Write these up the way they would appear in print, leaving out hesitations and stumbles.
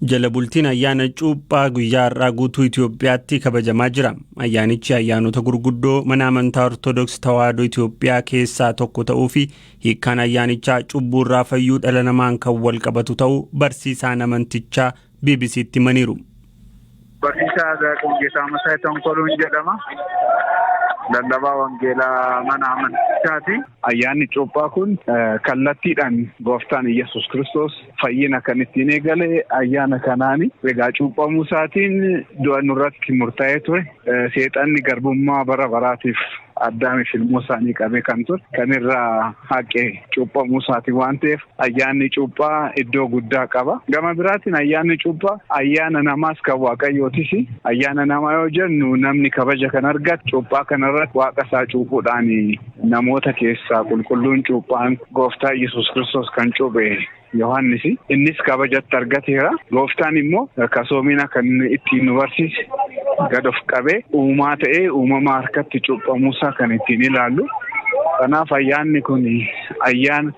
Jala bultiin ayyaana Cuuphaa guyyaa har'aa guutuu Itoophiyaatti kabajamaa jira. Ayyaanichi ayyaanota gurguddoo mana amantaa Ortodoksii Tawaahidoo Itoophiyaa keessaa tokko ta'uu fi hiikkaan ayyaanichaa cubbuurraa fayyuu dhala namaan kan wal qabatu ta'uu barsiisaan amantichaa BBC'tti himaniiru. Barsiisaa Daaqon Geetaa Masaay Tonkoluun jedhama. Lallabaa Wangeelaa mana amantichaati. Ayyaanni Cuuphaa kun kallattiidhaan gooftaan Iyyasuus Kiristoos fayyina kan ittiin eegale ayyaana kanaani. Egaa cuuphamuu isaatiin du'a nurratti murtaa'ee ture. Seexanni garbummaa bara baraatiif Addaamiif ilmoo isaanii qabee kan ture kan irraa haqe cuuphamuu isaatiin waan ta'eef ayyaanni Cuuphaa iddoo guddaa qaba. Gama biraatiin ayyaanni Cuuphaa ayyaana namaas kan Waaqayyootis. Ayyaana namaa yoo jennu, namni kabaja kan argatu cuuphaa kanarratti Waaqa isaa cuuphuudhaan, namoota keessaa qulqulluun cuuphaan gooftaa Yesuus Kiristoos kan cuuphe Yohaannis, innis kabajatti argateera. Gooftaan immoo kasoomina kan ittiin nu barsiise gad of qabee uumaa ta'ee uumama harkatti cuuphamuusaa kan ittiin ilaallu. Kanaaf ayyaanni kun ayyaana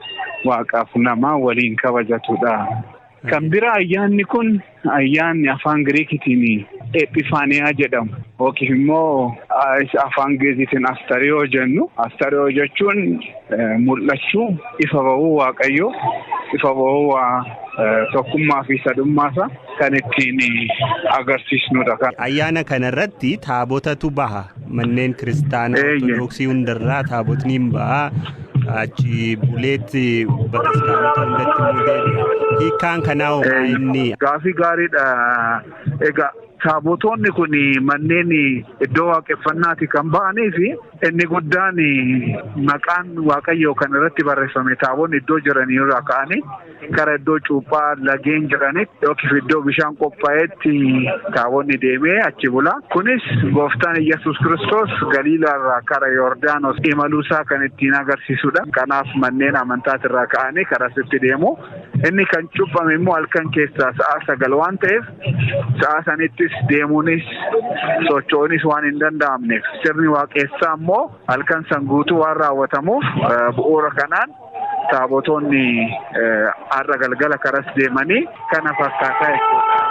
Waaqaaf namaa waliin kabajatudha. Kan bira ayyaanni kun ayyaanni afaan Giriikitiin Ephifaaniyaa jedhamu yookiin immoo afaan Geezitiin Astariyoo jennu. Astariyoo jechuun mul'achuu, ifa bahuu Waaqayyoo, ifa bahuu tokkummaa fi sadummaasaa kan ittiin agarsiisnudha. Ayyaana kanarratti taabotatu baha. Manneen kiristaanaa Ortodoksii hundarraa taabotni hin baha. Achi buleetti bataskaanota hundatti immoo deebi'a. Hiikkaan kanaa hoo inni? Gaafii gaariidha. Egaa taabotoonni kun manneen iddoo waaqeffannaati kan ba'anii fi inni guddaan maqaan Waaqayyoo kan irratti barreeffame taabonni iddoo jiranii irraa ka'anii gara iddoo cuuphaa lageen jiranitti yookiin iddoo bishaan qophaa'etti taabonni deemee achi bula. Kunis gooftaan Iyyasuus Kiristoos Galiilaa irraa kara Yordaanos imaluusaa kan ittiin agarsiisudha. Kanaaf manneen amantaatirraa ka'anii karasitti deemu. Inni kan cuuphame immoo halkan keessaa sa'a 9 waan ta'eef, sa'a sanittis deemuunis socho'uunis waan hin danda'amneef, sirni waaqessaa immoo halkan san guutuu waan raawwatamuuf, bu'uura kanaan taabotoonni har'a galgala karas deemanii kana fakkaataa jechuudha.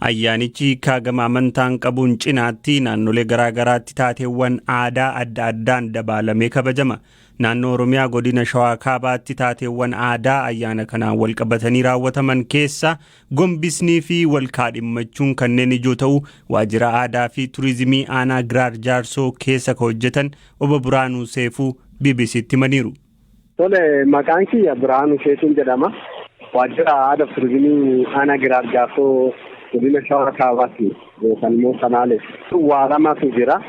Ayyaanichi hiikaa gama amantaan qabuun cinaatti naannolee garaa garaatti taateewwan aadaa adda addaan dabaalamee kabajama. Naannoo Oromiyaa godina Shawaa Kaabaatti taateewwan aadaa ayyaana kanaan wal qabatanii raawwataman keessa gombisnii fi wal kaadhimmachuun kanneen ijoo ta'uu Waajjira Aadaa fi Turizimii Aanaa Giraar Jaarsoo keessa ka hojjetan Obbo Biraanuu Seefuu BBCtti himaniiru. Tole, maqaan kiyya Biraanuu Seefuun jedhama. Waajjira Aadaa fi Turizimii Aanaa Giraar Jaarsoo, godina Shawaa Kaabaatti yookaan immoo Sanaaleef. Waa lamatu jira.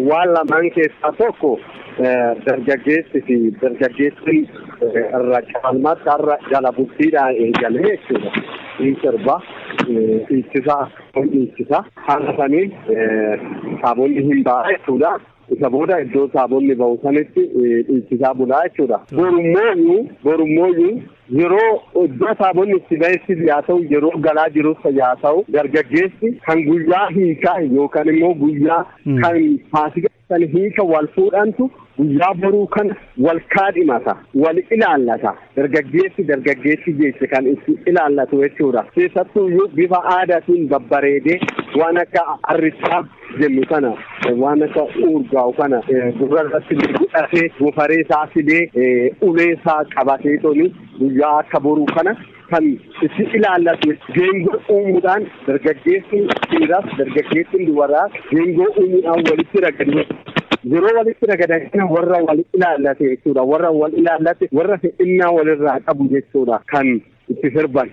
Waan lamaan keessaa tokko, dargaggeessi fi dargaggeessi irra caalmaatti har'a jala bultiidhaan eegalee jechuudha. Ni sirba, dhiichisaa, dhiichisa. Haala saniin taabonni hin ba'a jechuudha. Isa booda iddoo taabonni ba'u sanitti dhiichisaa bulaa jechuudha. Borummooyyuu yeroo iddoo taabonni itti ba'ettis yaa ta'u, yeroo galaa jirus yaa ta'u, dargaggeessi kan guyyaa hiikaa yookaan immoo guyyaa kan Faasikaa kan hiika wal fuudhantu guyyaa boruu kana wal kaadhimata, wal ilaallata. Dargaggeessi dargaggeessi jecha kan itti ilaallatu jechuudha. Keessattuuyyuu bifa aadaatiin babbareedee waan akka arrichaa jennu kana, waan akka urgaa'u kana gurra irratti godhatee, gofaree isaa fidee, ulee isaa qabatee toni guyyaa akka boruu kana kan itti ilaallatu. Geengoo uumuudhaan dargaggeessi dhiiraas dargaggeessin dubaraas geengoo uumuudhaan walitti ragadu. Yeroo walitti ragadan kana warra wal ilaallate jechuudha. Warra wal ilaallate, warra fedhinnaa walirraa qabu jechuudha kan itti sirban.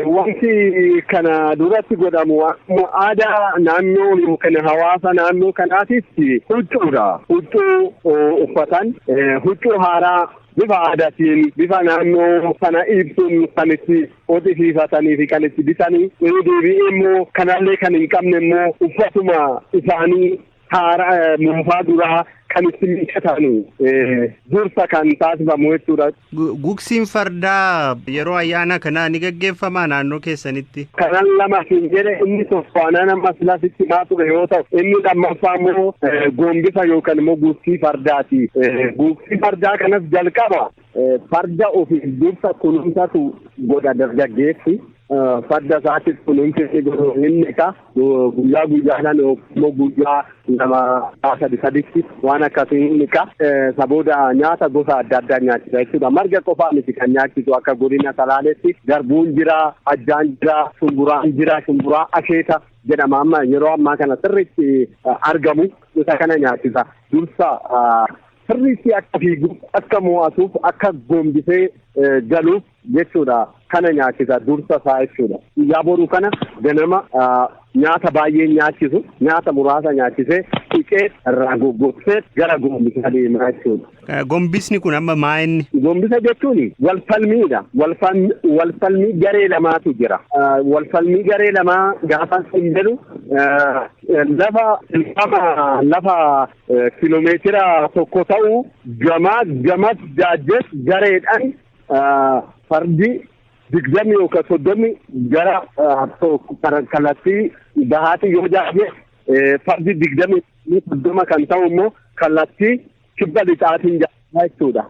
Wanti kana duratti godhamu aadaa naannoo yookaan hawaasa naannoo kanaatiif huccuudha. Huccuu uffatan, huccuu haaraa bifa aadaatiin bifa naannoo sana ibsuun kan itti qoxisiifatanii fi kan itti bitanii, deebi'ee immoo kanallee kan hin qabne immoo uffatuma isaanii haaraa moofaa duraa kan itti miiccatanii dursa kan taasifamu jechuudha. Gugsiin fardaa yeroo ayyaana kanaa ni gaggeeffamaa naannoo keessanitti? Kanan lama siin jedhe, inni tokko anaan amma silasitti himaa ture yoo ta'u, inni lammaffaa immoo gombisa yookaan immoo gugsii fardaati. Gugsii fardaa kanas jalqaba farda ofiif dursa kunuunsatu godha dargaggeessi. Farda isaatiif kunuunsi inni godhu inni dhiqa. Guyyaa guyyaadhaan immoo guyyaa lama sadi saditti waan akkasii inni dhiqa. Isa booda nyaata gosa adda addaa nyaachisa jechuudha. Marga qofaa miti kan nyaachisu akka godina Salaaleetti garbuun jira, ajjaan jira, shumburaan jira, shumburaa asheeta jedhama amma yeroo ammaa kana sirriitti argamu isa kana nyaachisa. Dursa sirriitti akka fiiguuf, akka mo'atuuf, akka gombisee galuuf jechuudha. Kana nyaachisa dursa isaa jechuudha. Guyyaa boruu kana ganama nyaata baay'ee nyaachisu, nyaata muraasa nyaachisee dhiqee irraa goggogsee gara gombisaa deemaa jechuudha. Gombisni kun amma maa inni? Gombisa jechuun wal falmiidha. Wal falmii garee lamaatu jira. Wal falmii garee lamaa gaafa hin jedhu lafa lafa kiiloomeetira 1 ta'u gamaa gamas jaajjes gareedhaan fardi 20 yookaan 30 gara kallattii bahaatti yoo jaaje fardi 20 30 kan ta'u immoo kallattii kibba lixaatiin jaaje jechuudha.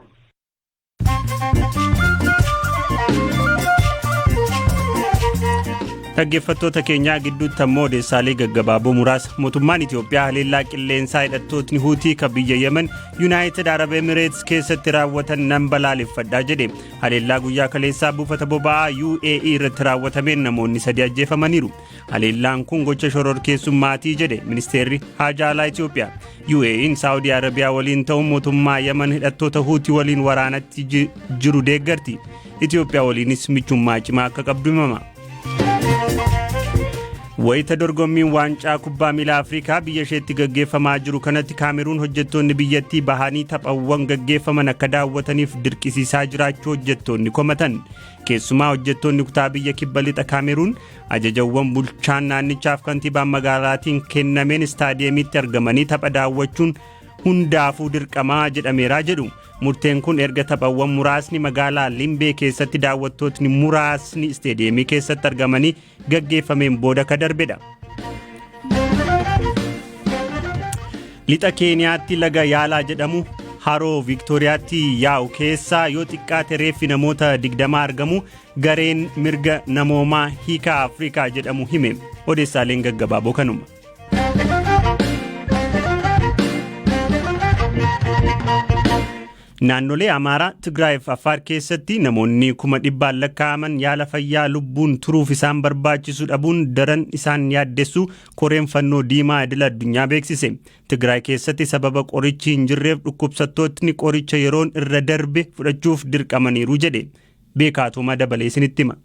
Dhaggeeffattoota keenyaa gidduutti ammoo odeessaalee gaggabaaboo muraasa. Mootummaan Itoophiyaa haleellaa qilleensaa hidhattootni Huutii kan biyya Yemen Yuunaayitid Arab Emireets keessatti raawwatan nan balaaleffadhaa jedhe. Haleellaa guyyaa kaleessaa buufata boba'aa UAE irratti raawwatameen namoonni 3 ajjeefamaniiru. Haleellaan kun gocha shororkeessummaatii jedhe ministeerri haajaa alaa Itoophiyaa. UAE'n Saawudii Arabiyaa waliin ta'uun mootummaa Yemen hidhattoota Huutii waliin waraanatti jiru deeggarti. Itoophiyaa waliinis michummaa cimaa akka qabdu himama. Wayita dorgommiin waancaa kubbaa miilaa Afrikaa biyya isheetti gaggeeffamaa jiru kanatti Kaameruun hojjettoonni biyyattii bahanii taphawwan gaggeeffaman akka daawwataniif dirqisiisaa jiraachuu hojjettoonni komatan. Keessumaa hojjettoonni kutaa biyya kibba lixa Kaameruun ajajawwan bulchaan naannichaaf kantiibaan magaalaatiin kennameen istaadiyeemitti argamanii tapha daawwachuun hundaafuu dirqamaa jedhameeraa jedhu. Murteen kun erga taphawwan muraasni magaalaa Limbee keessatti daawwattootni muraasni istaadiyeemii keessatti argamanii gaggeeffameen booda ka darbedha. Lixa Keeniyaatti laga Yaalaa jedhamu haroo Viiktooriyaatti yaa'u keessaa yoo xiqqaate reeffi namoota 20 argamu gareen mirga namoomaa Hiikaa Afrikaa jedhamu hime. Odeessaaleen gaggabaaboo kanuma. Naannolee Amaaraa, Tigraay fi Affaar keessatti namoonni 100,000 lakkaa'aman yaala fayyaa lubbuun turuuf isaan barbaachisu dhabuun daran isaan yaaddessu koreen fannoo diimaa idil addunyaa beeksise. Tigraay keessatti sababa qorichi hin jirreef dhukkubsattootni qoricha yeroon irra darbe fudhachuuf dirqamaniiru jedhe. Beekaatuma dabalee isinitti hima.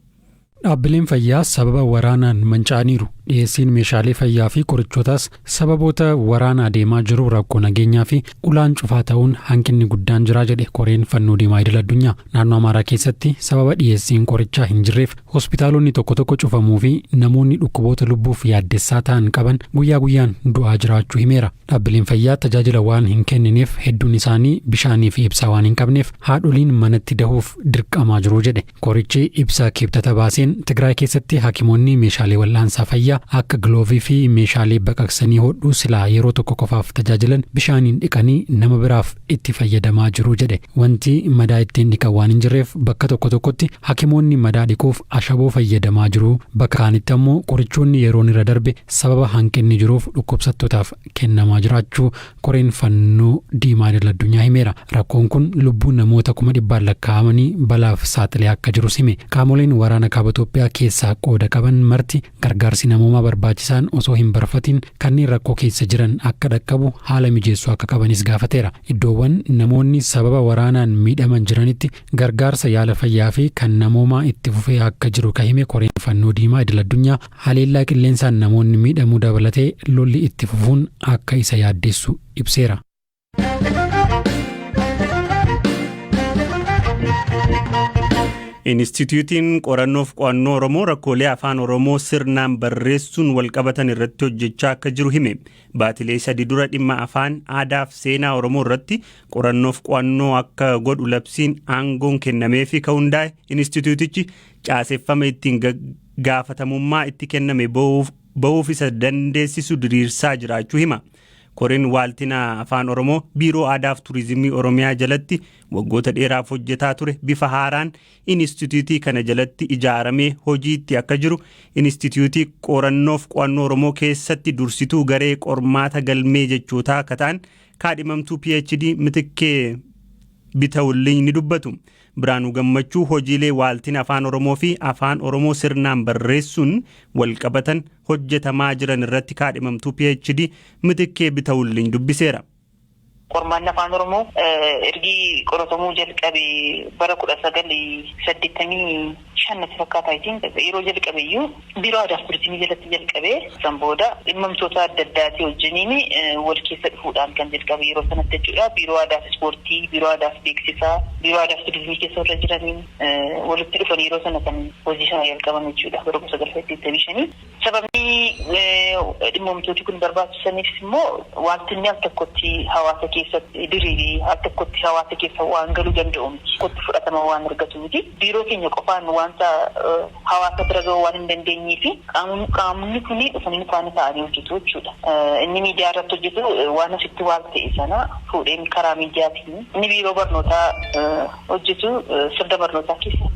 Dhaabbileen fayyaa sababa waraanaan manca'aniiru. Dhiyeessiin meeshaalee fayyaa fi qorichootaas sababoota waraana adeemaa jiru rakkoo nageenyaa fi ulaan cufaa ta'uun hanqinni guddaan jira jedhe koreen fannoo diimaa idil addunyaa. Naannoo Amaaraa keessatti sababa dhiyeessiin qorichaa hin jirreef hospitaalonni tokko tokko cufamuu fi namoonni dhukkuboota lubbuuf yaaddessaa ta'an qaban guyyaa guyyaan du'aa jiraachuu himeera. Dhaabbileen fayyaa tajaajila waan hin kennineef hedduun isaanii bishaanii fi ibsaa waan hin qabneef haadholiin manatti dahuuf dirqamaa jiru jedhe. Korichi ibsa Kibxata baaseen Tigraay keessatti hakimoonni meeshaalee wal'aansaa fayyaa akka giloovii fi meeshaalee baqaqsanii hodhuu silaa yeroo tokko qofaaf tajaajilan bishaaniin dhiqanii nama biraaf itti fayyadamaa jiru jedhe. Wanti madaa ittiin dhiqan waan hin jirreef bakka tokko tokkotti hakimoonni madaa dhiquuf ashaboo fayyadamaa jiru. Bakka kaanitti ammoo qorichoonni yeroon irra darbe sababa hanqinni jiruuf dhukkubsattootaaf kennamaa jiraachuu koreen fannoo diimaa idil addunyaa himeera. Rakkoon kun lubbuu namoota 100,000 lakkaa'amanii balaaf saaxilee akka jirus hime. Qaamoleen waraana kaaba Itoophiyaa keessaa qooda qaban marti gargaarsi namoomaa barbaachisaan osoo hin barfatin kanneen rakkoo keessa jiran akka dhaqqabu haala mijeessuu akka qabanis gaafateera. Iddoowwan namoonni sababa waraanaan miidhaman jiranitti gargaarsa yaala fayyaa fi kan namoomaa itti fufee akka jiru ka hime koreen fannoo diimaa idil addunyaa haleellaa qilleensaan namoonni miidhamuu dabalatee lolli itti fufuun akka isa yaaddeessu ibseera. Inistituutiin qorannoof qo'annoo Oromoo rakkoolee afaan Oromoo sirnaan barreessuun walqabatan irratti hojjechaa akka jiru hime. Baatilee 3 dura dhimma afaan aadaa fi seenaa Oromoo irratti qorannoof qo'annoo akka godhu labsiin aangoon kennameefii ka hundaa'e inistituutichi caaseffama ittiin gaafatamummaa itti kenname bahuuf isa dandeessisu diriirsaa jiraachuu hima. Koreen waaltina Afaan Oromoo Biiroo Aadaaf Turizimii Oromiyaa jalatti waggoota dheeraaf hojjetaa ture bifa haaraan inistituutii kana jalatti ijaaramee hojiitti akka jiru inistituutii qorannoof qo'annoo Oromoo keessatti dursituu garee qormaata galmee jechootaa akka ta'an kaadhimamtuu PhD Mitikkee Bitawulliin ni dubbatu. Biraanuu Gammachuu hojiilee waaltina Afaan Oromoo fi Afaan Oromoo sirnaan barreessuun walqabatan hojjetamaa jiran irratti kaadhimamtuu PhD Mitikkee Bitawulliin dubbiseera. Qormaanni Afaan Oromoo ergi qoratamuu jalqabe bara 1985 natti fakkaata, yeroo jalqabe iyyuu Biiroo Aadaaf Turizimii jalatti jalqabe. San booda dhimmamtoota adda addaatii wajjiniin wal keessa dhufuudhaan kan jalqabe yeroo sanatti jechuudha. Biiroo Aadaaf Ispoortii, Biiroo Aadaaf Beeksisaa, Biiroo Aadaaf Turizimii keessa warra jiraniin walitti dhufan yeroo sana kan hojii sana jalqaban jechuudha, bara 1985. Sababni dhimmamtooti kun barbaachisaniifis immoo wanti al tokkotti hawaasa keessatti diriirii, al tokkotti hawaasa keessa waan galuu danda'u miti. Tokkotti fudhatama waan argatu miti. Biiroo keenya qofaan wanta hawaasa bira gahuu waan hin dandeenyee fi qaamni kun dhufanii faana ta'anii hojjetu jechuudha. Inni miidiyaa irratti hojjetu waan asitti waan ta'e sana fuudheen karaa miidiyaatiin, inni biiroo barnootaa hojjetu sirna barnootaa keessa,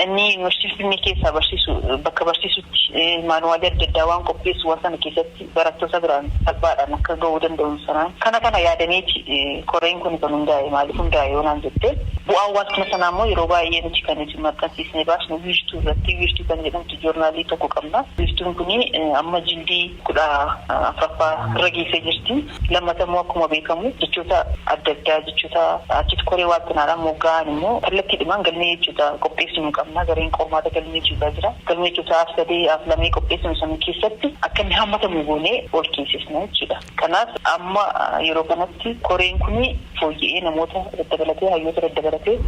inni yuunivarsiitii Finfinnee keessaa barsiisu bakka barsiisutti maanuwaalii adda addaa waan qopheessu waan sana keessatti barattoota biraan salphaadhaan akka gahuu danda'u sanaan kana yaadameeti koreen kun kan hundaa'e. Maaliif hundaa'e yoo naan jette, bu'aan waaltina sanaa immoo yeroo baay'ee nuti kan nuti maxxansiisnee baasnu Wiirtuu irratti. Wiirtuu kan jedhamtu joornaalii tokko qabna. Wiirtuun kun amma jildii 14ffaa irra geessee jirti. Lammata immoo akkuma beekamu jechoota adda addaa, jechoota achitti koree waaltinaadhaan mogga'an immoo kallattiidhumaan galmee jechoota qopheessinu qabna. Gareen qormaata galmee jechootaa jira. Galmee jechoota af sadee, af lamee qopheessinu sana keessatti akka inni hammatamu goonee ol keessisna jechuudha. Kanaaf amma yeroo kanatti koreen kun fooyya'ee, namoota daddabalatee, hayyoota daddabalatee,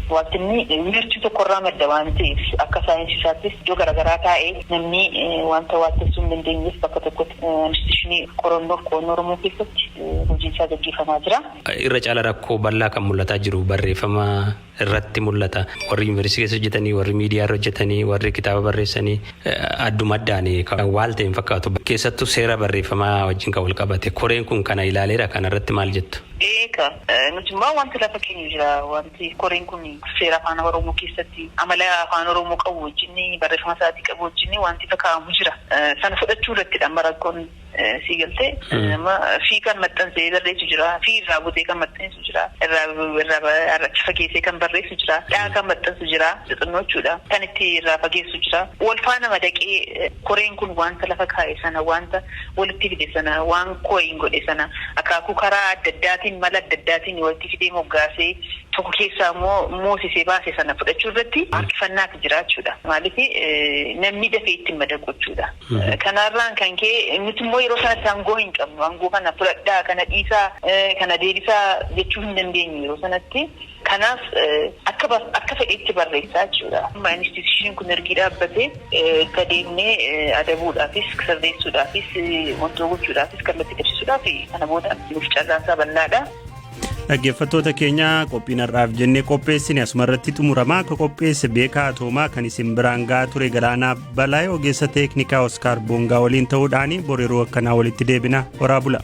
waaltinni wiirtuu tokkorraa madda waan ta'eef, akka saayinsii isaattis iddoo garaagaraa taa'ee namni wanta waaltessuu hin dandeenyeef bakka tokkotti instituushinii qorannoof qo'annoo Oromoo keessatti hojiin isaa gaggeeffamaa jira. Irra caala rakkoo bal'aa kan mul'ataa jiru barreeffama irratti mul'ata. Warri yuunivarsiitii keessa hojjetanii, warri miidiyaa irra hojjetanii, warri kitaaba barreessanii adduma addaan kan waal ta'e hin fakkaatu. Keessattuu seera barreeffamaa wajjin kan wal qabate. Koreen kun kana ilaaleera, kana irratti maal jettu? Eega, nuti immoo wanti lafa keenya jira. Wanti koreen kun seera Afaan Oromoo keessatti amala Afaan Oromoo qabu wajjin, barreeffama isaatii qabu wajjin wanti kaka'amu jira. Sana fudhachuu irrattidha amma rakkoon, si galtee? Fi kan maxxansee barreessu jira. Fi irraa butee kan maxxansu jira. Irraa achi fageessee kan barreessu jira. Dhaa kan maxxansu jira. Xixinnoo jechuudha. Kan itti irraa fageessu jira. Wal faana madaqee koreen kun wanta lafa kaa'e sana, wanta walitti fide sana, waan kooyin godhe sana akaakuu karaa adda addaatiin, mala adda addaatiin walitti fidee moggaasee, tokko keessaa immoo moosisee baase sana fudhachuu irratti harkifannaatu jira jechuudha. Maaliif, namni dafee ittiin madaqu jechuudha. Kanarraan kan ka'e nuti immoo yeroo sanatti aangoo hin qabnu. Aangoo kana fudhadhaa, kana dhiisaa, kana deebisaa jechuu hin dandeenyu yeroo sanatti. Kanaaf akka fedhetti barreessaa jechuudha. Amma instituushiin kun ergi dhaabbatee gadeemnee adabuudhaafis, sirreessuudhaafis, wantoota gochuudhaafis, kallattii qabsiisuudhaaf kana booda nuuf carraansaa bal'aadha. Dhaggeeffattoota keenya, qophiin har'aaf jennee qopheessine asuma irratti xumuramaa. Akka qopheesse Beekaa Atoomaa, kan isin biraan gahaa ture Galaanaa Balaa, ogeessa teeknikaa Oskaar Boongaa waliin ta'uudhaan, bor yeroo akkanaa walitti deebina. Horaa bula.